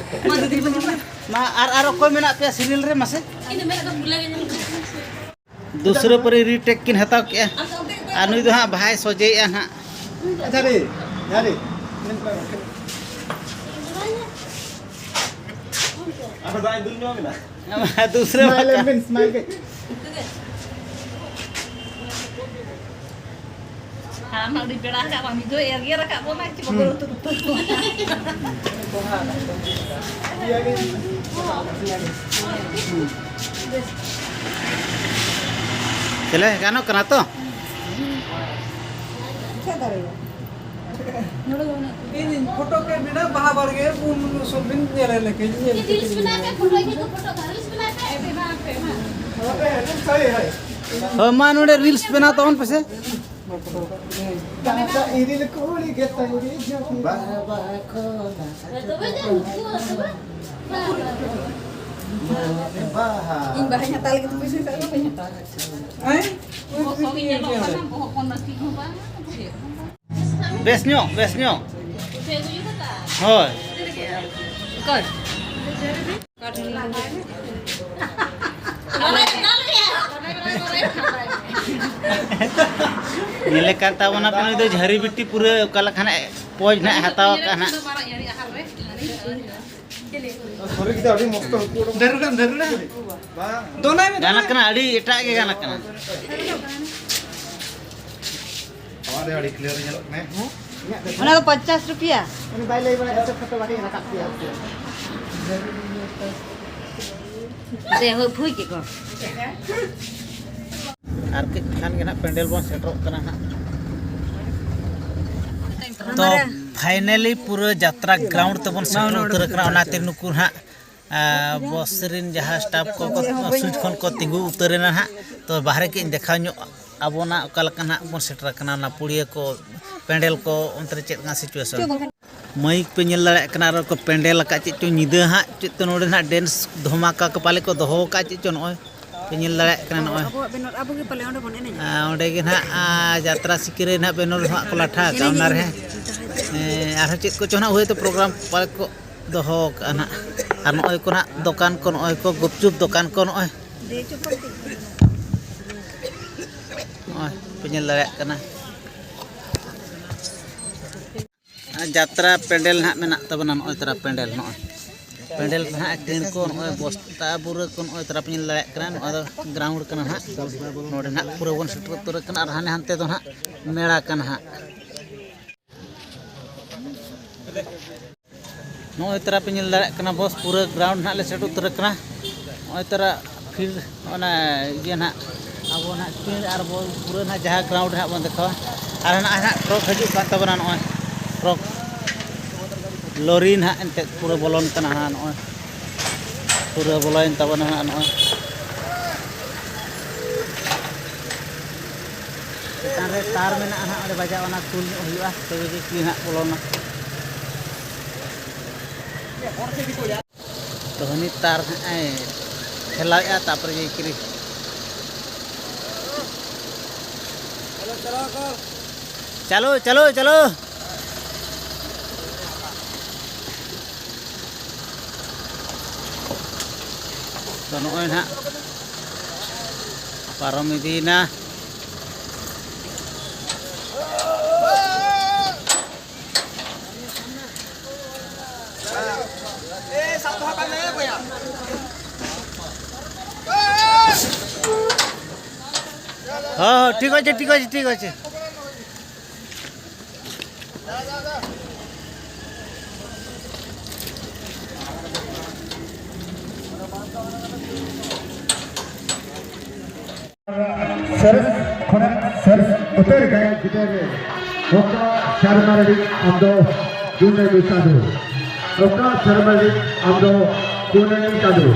ᱢᱟ, ᱟᱨ, ᱟᱨ ᱚᱠᱚᱭ ᱢᱮᱱᱟᱜ ᱯᱮᱭᱟ ᱥᱤᱨᱤᱭᱟᱞ ᱨᱮ ᱢᱟᱥᱮ? ᱫᱩᱥᱨᱟᱹ ᱯᱟᱹᱨᱤ ᱨᱤᱴᱮᱠ ᱠᱤᱱ ᱦᱟᱛᱟᱣ ᱠᱮᱜᱼᱟ᱾ ᱟᱨ ᱱᱩᱭ ᱫᱚ ᱦᱟᱸᱜ ᱵᱷᱟᱭ ᱥᱚᱡᱷᱮᱭᱮᱜᱼᱟ ᱦᱟᱸᱜ᱾ ᱟᱪᱪᱷᱟ ᱨᱮ, ᱡᱟᱦᱟᱸ ᱨᱮ᱾ ᱟᱨ ᱵᱟᱭ ᱫᱩᱞ ᱧᱚᱜ ᱮᱱᱟ᱾ ᱫᱩᱥᱨᱟᱹ ᱥᱢᱟᱭᱤᱞ ᱵᱟᱠᱟ᱾ ᱮᱢ ᱵᱤᱱ, ᱥᱢᱟᱭᱤᱞ ᱠᱟᱹᱡ᱾ ᱦᱟᱲᱟᱢ ᱦᱚᱸ ᱟᱹᱰᱤ ᱯᱮᱲᱟ ᱟᱠᱟᱫ ᱵᱚᱱᱟ, ᱢᱤᱫ ᱫᱷᱟᱣ ᱮᱨ ᱜᱮᱨ ᱟᱠᱟᱫ ᱵᱚᱱᱟ, ᱪᱮᱫ ᱵᱟᱠᱚ ᱦᱩᱸ᱾ ᱩᱛᱩ ᱩᱛᱩ᱾ ᱪᱮᱞᱮ ᱜᱟᱱᱚᱜ ᱠᱟᱱᱟ ᱛᱚ? ᱤᱧ ᱯᱷᱳᱴᱳ ᱯᱮ ᱢᱮᱱᱟ, ᱵᱟᱦᱟ ᱵᱟᱲᱜᱮ ᱩᱱ ᱥᱚᱵ ᱵᱤᱱ ᱧᱮᱞ ᱞᱮᱠᱷᱟᱱ ᱧᱮᱞ ᱨᱤᱞᱥ ᱵᱮᱱᱟᱣ ᱯᱮ, ᱯᱷᱳᱴᱳ ᱤᱫᱤ ᱠᱚ ᱯᱷᱳᱴᱳ ᱠᱟᱜ, ᱨᱤᱞᱥ ᱵᱮᱱᱟᱣ ᱯᱮ᱾ ᱦᱳᱭ, ᱢᱟ ᱱᱚᱰᱮ ᱨᱤᱞᱥ ᱵᱮᱱᱟᱣ ᱛᱟᱵᱚᱱ ᱯᱮᱥᱮ᱾ ᱤᱨᱤᱞ ᱠᱩᱲᱤ ᱜᱮ ᱛᱟᱭᱨᱤ ᱡᱚᱝ᱾ ᱵᱟᱦᱟ, ᱵᱟᱦᱟ ᱠᱷᱚᱱᱟᱜ ᱛᱚᱵᱮ ᱡᱮ ᱩᱱᱠᱩ ᱟᱹᱛᱩ ᱵᱟ-, ᱵᱟᱦᱟ᱾ ᱤᱧ ᱵᱟᱦᱟᱧ ᱦᱟᱛᱟᱣ ᱞᱟᱹᱜᱤᱫ ᱛᱮ ᱯᱚᱭᱥᱟ ᱦᱟᱛᱟᱣ ᱫᱚ ᱵᱟᱹᱧ ᱦᱟᱛᱟᱣᱟ᱾ ᱦᱮᱸ? ᱵᱚᱦᱚᱜ ᱠᱚ ᱜᱮ ᱧᱮᱞᱚᱜ ᱠᱟᱱᱟ, ᱵᱚᱦᱚᱜ ᱠᱚ ᱱᱟᱹᱠᱤᱡ ᱦᱚᱸ ᱵᱟᱝ, ᱪᱮᱫ ᱦᱚᱸ ᱵᱟᱝ᱾ ᱵᱮᱥ ᱧᱚᱜ, ᱵᱮᱥ ᱧᱚᱜ᱾ ᱯᱩᱭᱥᱟᱹ ᱟᱹᱜᱩ ᱠᱟᱫᱟ? ᱦᱳᱭ᱾ ᱚᱠᱚᱭ? ᱧᱮᱞᱮ ᱠᱟᱱ ᱛᱟᱵᱚᱱᱟ ᱯᱮ, ᱱᱩᱭ ᱫᱚ ᱡᱷᱟᱹᱨᱤ ᱵᱤᱴᱤ ᱯᱩᱨᱟᱹ ᱚᱠᱟ ᱞᱮᱠᱟ ᱱᱟᱜ ᱯᱚᱡᱽ ᱱᱟᱜ ᱦᱟᱛᱟᱣ ᱟᱠᱟᱫ ᱱᱟᱜ᱾ ᱥᱚᱨᱤ ᱜᱤᱫᱟ ᱟᱹᱰᱤ ᱢᱚᱥᱛᱚ ᱦᱟᱹᱠᱩ ᱚᱰᱚᱠ ᱰᱷᱮᱨᱩᱰᱟᱢ, ᱰᱷᱮᱨᱩᱰᱟᱢ᱾ ᱵᱟᱝ᱾ ᱫᱚᱱᱟᱭ ᱢᱮ, ᱜᱟᱱ ᱫᱚᱱᱟᱭ᱾ ᱠᱟᱱᱟ, ᱟᱹᱰᱤ ᱮᱴᱟᱜ ᱜᱮ ᱜᱟᱱ ᱠᱟᱱᱟ᱾ ᱱᱚᱣᱟ ᱨᱮ ᱟᱹᱰᱤ clear ᱧᱮᱞᱚᱜ ᱠᱟᱱᱟ᱾ ᱚᱱᱟ ᱫᱚ ᱯᱚᱧᱪᱟᱥ ᱨᱩᱯᱤᱭᱟ᱾ ᱩᱱᱤ ᱵᱟᱭ ᱞᱟᱹᱭ ᱵᱟᱲᱟᱭᱟ, ᱦᱤᱥᱟᱹᱵ ᱠᱟᱛᱮ ᱵᱟᱹᱞᱤᱧ ᱨᱟᱠᱟᱵ ᱠᱮᱭᱟ᱾ ᱫᱮ, ᱦᱳᱭ, ᱯᱷᱩᱭ ᱠᱮᱫ ᱠᱚ᱾ ᱟᱨ ᱠᱟᱹᱡ ᱠᱷᱟᱱ ᱜᱮ ᱱᱟᱜ ᱯᱮᱱᱰᱮᱞ ᱵᱚᱱ ᱥᱮᱴᱮᱨᱚᱜ ᱠᱟᱱᱟ ᱱᱟᱜ᱾ ᱛᱚ, finally ᱯᱩᱨᱟᱹ ᱡᱟᱛᱨᱟ ground ᱛᱮᱵᱚᱱ ᱥᱮᱴᱮᱨ ᱩᱛᱟᱹᱨ ᱟᱠᱟᱱᱟ᱾ ᱚᱱᱟᱛᱮ ᱱᱩᱠᱩ ᱱᱟᱜ, ᱟ, ᱵᱚᱥ ᱨᱮᱱ ᱡᱟᱦᱟᱸ staff ᱠᱚ, ᱠᱚ switch ᱠᱷᱚᱱ ᱠᱚ ᱛᱤᱸᱜᱩ ᱩᱛᱟᱹᱨ ᱮᱱᱟ ᱱᱟᱜ᱾ ᱛᱚ, ᱵᱟᱦᱨᱮ ᱠᱟᱹᱡ ᱤᱧ ᱫᱮᱠᱷᱟᱣ ᱧᱚᱜ ᱟᱵᱚᱱᱟ, ᱚᱠᱟ ᱞᱮᱠᱟ ᱱᱟᱜ ᱵᱚᱱ ᱥᱮᱴᱮᱨ ᱟᱠᱟᱱᱟ, ᱚᱱᱟ ᱯᱩᱲᱤᱭᱟᱹ ᱠᱚ, ᱯᱮᱱᱰᱮᱞ ᱠᱚ, ᱚᱱᱛᱮ ᱨᱮ ᱪᱮᱫ ᱞᱮᱠᱟ situation᱾ ᱢᱟᱹᱭᱤᱠ ᱯᱮ ᱧᱮᱞ ᱫᱟᱲᱮᱭᱟᱜ ᱠᱟᱱᱟ, ᱟᱨᱚ ᱠᱚ ᱯᱮᱱᱰᱮᱞ ᱟᱠᱟᱫ ᱪᱮᱫ ᱪᱚ ᱧᱤᱫᱟᱹ ᱦᱟᱸᱜ, ᱪᱮᱫ ᱛᱚ ᱱᱚᱰᱮ ᱱᱟᱦᱟᱜ dance ᱫᱷᱚᱢᱟᱠᱟ ᱠᱚ ᱯᱟᱞᱮ ᱠᱚ ᱫᱚᱦᱚ ᱟᱠᱟᱫ ᱪᱮᱫ ᱪᱚ ᱱᱚᱜᱼᱚᱭ ᱯᱮ ᱧᱮᱞ ᱫᱟᱲᱮᱭᱟᱜ ᱠᱟᱱᱟ ᱱᱚᱜᱼᱚᱭ᱾ ᱟᱵᱚᱣᱟᱜ ᱵᱮᱱᱟᱨ, ᱟᱵᱚ ᱜᱮ ᱯᱟᱞᱮ ᱚᱸᱰᱮ ᱵᱚᱱ ᱮᱱᱮᱡᱟ᱾ ᱟᱨ ᱚᱸᱰᱮ ᱜᱮ ᱱᱟᱦᱟᱜ, ᱟᱨ ᱡᱟᱛᱨᱟ ᱥᱤᱠᱟᱹᱨᱤ ᱱᱟᱦᱟᱜ ᱵᱮᱱᱟᱨ ᱦᱟᱸᱜ ᱠᱚ ᱞᱟᱴᱷᱟ ᱟᱠᱟᱫ ᱚᱱᱟ ᱨᱮ᱾ ᱦᱮᱸ, ᱟᱨᱦᱚᱸ ᱪᱮᱫ ᱠᱚᱪᱚ ᱱᱟᱦᱟᱜ ᱦᱳᱭᱛᱳ program ᱯᱟᱞᱮ ᱠᱚ ᱫᱚᱦᱚ ᱟᱠᱟᱫᱼᱟ ᱱᱟᱦᱟᱜ᱾ ᱟᱨ ᱱᱚᱜᱼᱚᱭ ᱠᱚ ᱱᱟᱦᱟᱜ ᱫᱚᱠᱟᱱ ᱠᱚ, ᱱᱚᱜᱼᱚᱭ ᱠᱚ ᱜᱩᱯᱪᱩᱯ ᱫᱚᱠᱟᱱ ᱠᱚ ᱱᱚᱜᱼᱚᱭ᱾ ᱱᱚᱜᱼᱚᱭ ᱯᱮ ᱧᱮᱞ ᱫᱟᱲᱮᱭᱟᱜ ᱠᱟᱱᱟ᱾ ᱟᱨ ᱡᱟᱛᱨᱟ ᱯᱮᱱᱰᱮᱞ ᱱᱟᱦᱟᱜ ᱢᱮᱱᱟᱜ ᱛᱟᱵᱚᱱᱟ, ᱱᱚᱜᱼᱚᱭ ᱛᱟᱨᱟ ᱯᱮᱱᱰᱮᱞ, ᱱᱚᱜᱼᱚᱭ ᱯᱮᱱᱰᱮᱞ ᱱᱟᱦᱟᱜ ᱴᱤᱱ ᱠᱚ, ᱱᱚᱜᱼᱚᱭ ᱵᱚᱥᱛᱟ ᱵᱩᱨᱟᱹ ᱠᱚ, ᱱᱚᱜᱼᱚᱭ ᱛᱟᱨᱟ ᱯᱮ ᱧᱮᱞ ᱫᱟᱲᱮᱭᱟᱜ ᱠᱟᱱᱟ, ᱱᱚᱣᱟ ᱫᱚ ground ᱠᱟᱱᱟ ᱱᱟᱦᱟᱜ᱾ ᱱᱚᱰᱮ ᱱᱟᱦᱟᱜ ᱯᱩᱨᱟᱹ ᱵᱚᱱ ᱥᱮᱴᱮᱨ ᱩᱛᱟᱹᱨ ᱟᱠᱟᱱᱟ ᱟᱨ ᱦᱟᱱᱮ ᱦᱟᱱᱛᱮ ᱫᱚ ᱱᱟᱦᱟᱜ ᱢᱮᱞᱟ ᱠᱟᱱᱟ ᱦᱟᱸᱜ᱾ ᱱᱚᱜᱼᱚᱭ ᱛᱟᱨᱟ ᱯᱮ ᱧᱮᱞ ᱫᱟᱲᱮᱭᱟᱜ ᱠᱟᱱᱟ ᱵᱚᱥ, ᱯᱩᱨᱟᱹ ground ᱱᱟᱦᱟᱜ ᱞᱮ ᱥᱮᱴᱮᱨ ᱩᱛᱟᱹᱨ ᱟᱠᱟᱱᱟ᱾ ᱱᱚᱜᱼᱚᱭ ᱛᱟᱨᱟ field, ᱚᱱᱟ ᱤᱭᱟᱹ ᱱᱟᱦᱟᱜ, ᱟᱵᱚ ᱱᱟᱦᱟᱜ ᱴᱤᱱ ᱟᱨ ᱵᱚᱞ ᱯᱩᱨᱟᱹ ᱱᱟᱦᱟᱜ ᱡᱟᱦᱟᱸ ground ᱨᱮ ᱱᱟᱦᱟᱜ ᱵᱚᱱ ᱫᱮᱠᱷᱟᱣᱟ᱾ ᱟᱨ ᱱᱟᱦᱟᱜ, ᱱᱟᱦᱟᱜ truck ᱦᱤᱡᱩᱜ ᱠᱟᱱ ᱛᱟᱵᱚᱱᱟ, ᱱᱚᱜᱼᱚᱭ truck, ᱞᱚᱨᱤ ᱱᱟᱦᱟᱜ ᱮᱱᱛᱮᱫ ᱯᱩᱨᱟᱹ ᱵᱚᱞᱚᱱ ᱠᱟᱱᱟ ᱱᱟᱦᱟᱜ, ᱱᱚᱜᱼᱚᱭ ᱯᱩᱨᱟᱹ ᱵᱚᱞᱚᱭᱮᱱ ᱛᱟᱵᱚᱱᱟ ᱱᱟᱦᱟᱜ ᱱᱚᱜᱼᱚᱭ᱾ ᱪᱮᱛᱟᱱ ᱨᱮ ᱛᱟᱨ ᱢᱮᱱᱟᱜᱼᱟ ᱱᱟᱦᱟᱜ, ᱚᱸᱰᱮ ᱵᱟᱡᱟᱣ ᱚᱱᱟ ᱠᱩᱞ ᱧᱚᱜ ᱦᱩᱭᱩᱜᱼᱟ, ᱛᱚᱵᱮ ᱡᱮ ᱠᱤ ᱱᱟᱦᱟᱜ ᱵᱚᱞᱚᱱᱟ᱾ ᱛᱚ ᱦᱟᱹᱱᱤ ᱛᱟᱨ ᱱᱟᱦᱟᱜ ᱮ ᱴᱷᱮᱞᱟᱣᱮᱫᱼᱟ, ᱛᱟᱨᱯᱚᱨᱮ ᱡᱮ ᱠᱤᱨᱤ ᱪᱟᱞᱳ, ᱪᱟᱞᱳ, ᱪᱟᱞᱳ᱾ ᱛᱚ ᱱᱚᱜᱼᱚᱭ ᱱᱟᱦᱟᱜ ᱯᱟᱨᱚᱢ ᱤᱫᱤᱭᱮᱱᱟ᱾ ᱦᱚᱸ, ᱦᱚᱸ, ᱴᱷᱤᱠ ᱟᱪᱷᱮ, ᱴᱷᱤᱠ ᱟᱪᱷᱮ, ᱴᱷᱤᱠ ᱟᱪᱷᱮ᱾ ᱥᱚᱨᱮᱥ ᱠᱷᱚᱱᱟᱜ ᱥᱚᱨᱮᱥ ᱩᱛᱟᱹᱨ ᱜᱟᱭᱟᱱ ᱪᱤᱛᱟᱹᱨ ᱨᱮ ᱚᱠᱟ ᱥᱮᱨᱢᱟ ᱨᱤᱱᱤᱡ ᱟᱢ ᱫᱚ ᱠᱩᱱᱟᱹᱢᱤ ᱪᱟᱸᱫᱳ? ᱚᱠᱟ ᱥᱮᱨᱢᱟ ᱨᱤᱱᱤᱡ ᱟᱢ ᱫᱚ ᱠᱩᱱᱟᱹᱢᱤ ᱪᱟᱸᱫᱳ?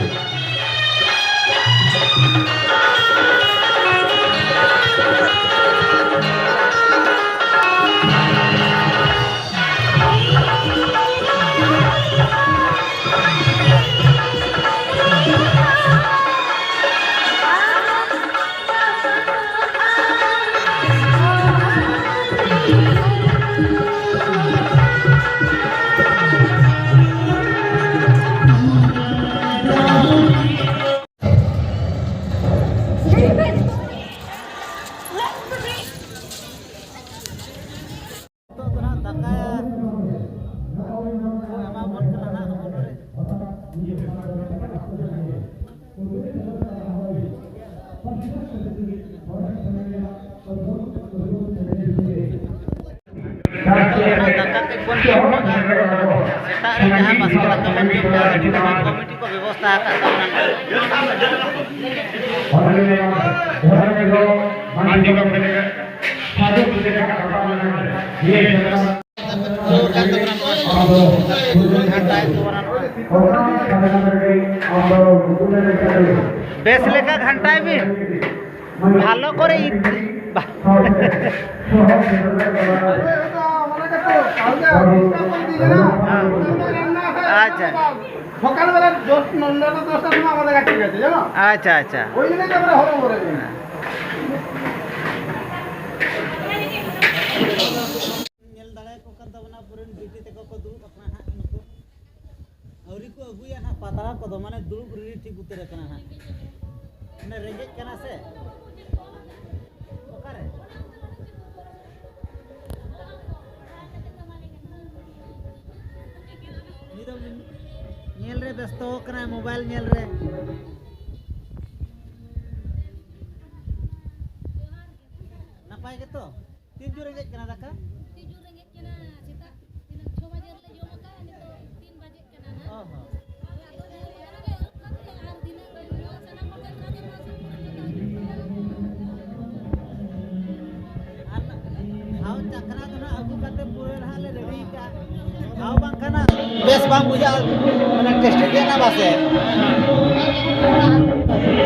ᱱᱤᱛᱚᱜ ᱫᱚ ᱱᱟᱦᱟᱜ ᱫᱟᱠᱟ ᱠᱚ ᱮᱢᱟ ᱵᱚᱱ ᱠᱟᱱᱟ ᱱᱟᱦᱟᱜ ᱦᱚᱯᱚᱱ ᱨᱮ᱾ ᱚᱱᱟ ᱫᱟᱠᱟ ᱠᱟᱹᱡ ᱵᱚᱱ ᱡᱚᱢ ᱧᱚᱜᱟ᱾ ᱥᱮᱛᱟᱜ ᱨᱮ ᱡᱟᱦᱟᱸ ᱵᱟᱥᱠᱮ ᱫᱟᱠᱟ ᱵᱚᱱ ᱡᱚᱢ ᱧᱚᱜᱟ, ᱠᱟᱹᱴᱤᱡ ᱚᱱᱟ ᱠᱚᱢᱤᱴᱤ ᱠᱚ ᱵᱮᱵᱚᱥᱛᱷᱟ ᱟᱠᱟᱫ ᱛᱟᱵᱚᱱᱟ᱾ ᱵᱮᱥ ᱞᱮᱠᱟ ᱜᱷᱟᱱᱴᱟᱭ ᱵᱤᱱ, ᱵᱷᱟᱞᱚ ᱠᱚᱨᱮ ᱤᱫᱤ᱾ ᱟᱪᱪᱷᱟ᱾ ᱥᱚᱠᱟᱞ ᱵᱮᱞᱟ ᱫᱚᱥ, ᱱᱚᱭᱴᱟ ᱫᱚᱥᱴᱟ ᱥᱚᱢᱚᱭ ᱟᱢᱟᱫᱮᱨ ᱜᱟᱛᱮ ᱜᱟᱛᱮ, জানো? ᱟᱪᱪᱷᱟ, ᱟᱪᱪᱷᱟ᱾ ওই জন্য তো আমরা হরবরে। ᱧᱮᱞ ᱫᱟᱲᱮᱭᱟᱠᱚ ᱠᱟᱱ ᱛᱟᱵᱚᱱᱟ, ᱟᱵᱚᱨᱮᱱ ᱵᱤᱴᱤ ᱛᱟᱠᱚ ᱠᱚ ᱫᱩᱲᱩᱵ ᱟᱠᱟᱱᱟ ᱦᱟᱸᱜ ᱱᱩᱠᱩ᱾ ᱟᱹᱣᱨᱤ ᱠᱚ ᱟᱹᱜᱩᱭᱟ ᱱᱟᱦᱟᱜ ᱯᱟᱛᱲᱟ ᱠᱚᱫᱚ, ᱢᱟᱱᱮ ᱫᱩᱲᱩᱵ ᱨᱮᱰᱤ ᱴᱷᱤᱠ ᱩᱛᱟᱹᱨ ᱟᱠᱟᱱᱟ ᱱᱟᱦᱟᱜ᱾ ᱚᱱᱮ ᱨᱮᱸᱜᱮᱡ ᱠᱟᱱᱟ ᱥᱮ? ᱚᱠᱟᱨᱮ? ᱩᱱᱤ ᱫᱚ ᱧᱮᱞ ᱨᱮ ᱵᱮᱥᱛᱚ ᱠᱟᱱᱟᱭ, ᱢᱳᱵᱟᱭᱤᱞ ᱧᱮᱞ ᱨᱮ᱾ ᱱᱟᱯᱟᱭ ᱜᱮᱛᱚ? ᱛᱤᱱ ᱡᱳᱨ ᱨᱮᱸᱜᱮᱡ ᱠᱟᱱᱟ ᱫᱟᱠᱟ? ᱛᱤᱡᱩ ᱨᱮᱸᱜᱮᱡ ᱠᱟᱱᱟ, ᱥᱮᱛᱟᱜ ᱛᱤᱱᱟᱹᱜ ᱪᱷᱚ ᱵᱟᱡᱮ ᱨᱮᱞᱮ ᱡᱚᱢ ᱟᱠᱟᱫᱼᱟ, ᱱᱤᱛᱚᱜ ᱛᱤᱱ ᱵᱟᱡᱮ ᱠᱟᱱᱟ ᱱᱟᱦᱟᱜ᱾ ᱚ ᱦᱚᱸ᱾ ᱟᱫᱚ ᱚᱱᱟ ᱜᱮ ᱟᱹᱨᱩᱵ ᱠᱟᱛᱮ ᱟᱨ ᱫᱤᱱᱟᱹᱜ ᱥᱟᱱᱟᱢ ᱦᱚᱲ ᱜᱮ ᱱᱚᱣᱟ ᱥᱩᱨ ᱠᱚᱨᱮ ᱡᱚᱛᱚ ᱦᱤᱡᱩᱜ ᱯᱮ᱾ ᱟᱨ ᱴᱷᱟᱶ ᱪᱟᱠᱷᱱᱟ ᱫᱚ ᱱᱟᱦᱟᱜ ᱟᱹᱜᱩ ᱠᱟᱛᱮ ᱯᱩᱨᱟᱹ ᱱᱟᱦᱟᱜ ᱞᱮ ᱨᱮᱰᱤ ᱠᱟᱜᱼᱟ᱾ ᱴᱷᱟᱶ ᱵᱟᱝᱠᱷᱟᱱ ᱱᱟᱜ ᱵᱮᱥ ᱵᱟᱝ ᱵᱩᱡᱷᱟᱹᱜᱼᱟ, ᱢᱟᱱᱮ ᱴᱮᱥᱴ ᱜᱮ ᱱᱟ ᱵᱟᱥᱮ᱾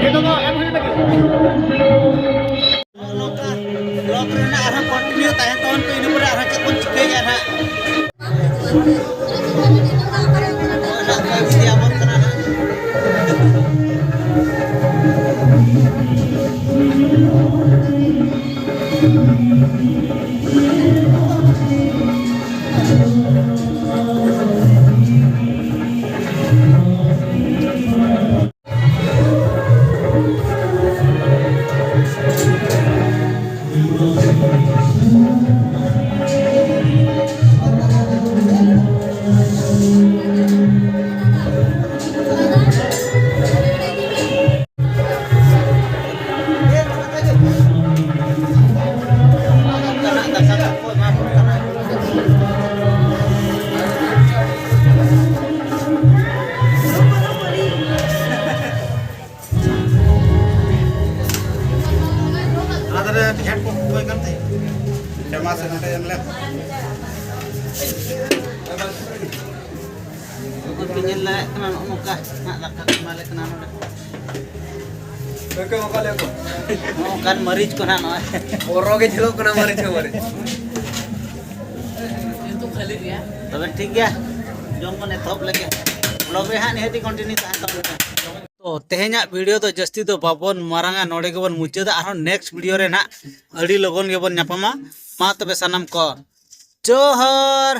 ᱱᱤᱛᱚᱜ ᱫᱚ ᱮᱢ ᱦᱩᱭᱩᱜ ᱞᱟᱹᱜᱤᱫ᱾ ᱱᱚᱜᱼᱚ ᱱᱚᱝᱠᱟ vlog ᱨᱮᱱᱟᱜ ᱟᱨᱦᱚᱸ continue ᱛᱟᱦᱮᱱ ᱛᱟᱵᱚᱱ ᱯᱮ, ᱤᱱᱟᱹ ᱯᱚᱨᱮ ᱟᱨᱦᱚᱸ ᱪᱮᱫ ᱵᱚᱱ ᱪᱤᱠᱟᱹᱭᱟ ᱱᱟᱦᱟᱜ᱾ ᱱᱚᱜᱼᱚ ᱱᱟᱜ ᱠᱚ ᱤᱫᱤᱭᱟᱵᱚᱱ ᱠᱟᱱᱟ ᱱᱟᱦᱟᱜ᱾ ᱚᱱᱟ ᱫᱷᱟᱨᱮ ᱴᱤᱠᱤᱴ ᱠᱚ ᱦᱩᱭ ᱠᱟᱱ ᱛᱟᱭᱟ᱾ ᱥᱮᱨᱢᱟ ᱥᱮ ᱱᱚᱰᱮ ᱮᱢ ᱞᱮᱢ᱾ ᱱᱚᱜᱼᱚᱭ ᱯᱮ ᱧᱮᱞ ᱫᱟᱲᱮᱭᱟᱜ ᱠᱟᱱᱟ, ᱱᱚᱜᱼᱚ ᱱᱚᱝᱠᱟ ᱦᱟᱸᱜ ᱫᱟᱠᱟ ᱠᱚ ᱮᱢᱟᱞᱮ ᱠᱟᱱᱟ ᱱᱚᱰᱮ᱾ ᱱᱚᱝᱠᱟᱱ ᱢᱟᱹᱨᱤᱪ ᱠᱚ ᱱᱟᱦᱟᱜ ᱱᱚᱜᱼᱚᱭ᱾ ᱵᱚᱨᱚ ᱜᱮ ᱡᱷᱤᱞᱚᱜ ᱠᱟᱱᱟ ᱢᱟᱹᱨᱤᱪ ᱦᱚᱸ ᱢᱟᱹᱨᱤᱪ᱾ ᱛᱚᱵᱮ ᱴᱷᱤᱠ ᱜᱮᱭᱟ, ᱡᱚᱢ ᱵᱚᱱ ᱮᱛᱚᱦᱚᱵ ᱞᱮᱜᱮ᱾ Vlog ᱨᱮ ᱦᱟᱸᱜ ᱱᱤᱦᱟᱹᱛ ᱜᱮ continue ᱛᱟᱦᱮᱱ ᱛᱟᱵᱚᱱ ᱯᱮ᱾ ᱛᱚ ᱛᱮᱦᱮᱧᱟᱜ video ᱫᱚ ᱡᱟᱹᱥᱛᱤ ᱫᱚ ᱵᱟᱵᱚᱱ ᱢᱟᱨᱟᱝᱟ, ᱱᱚᱰᱮ ᱜᱮᱵᱚᱱ ᱢᱩᱪᱟᱹᱫᱟ᱾ ᱟᱨᱦᱚᱸ next video ᱨᱮ ᱱᱟᱦᱟᱜ ᱟᱹᱰᱤ ᱞᱚᱜᱚᱱ ᱜᱮᱵᱚᱱ ᱧᱟᱯᱟᱢᱟ᱾ ᱢᱟ ᱛᱚᱵᱮ ᱥᱟᱱᱟᱢ ᱠᱚ ᱡᱚᱦᱟᱨ᱾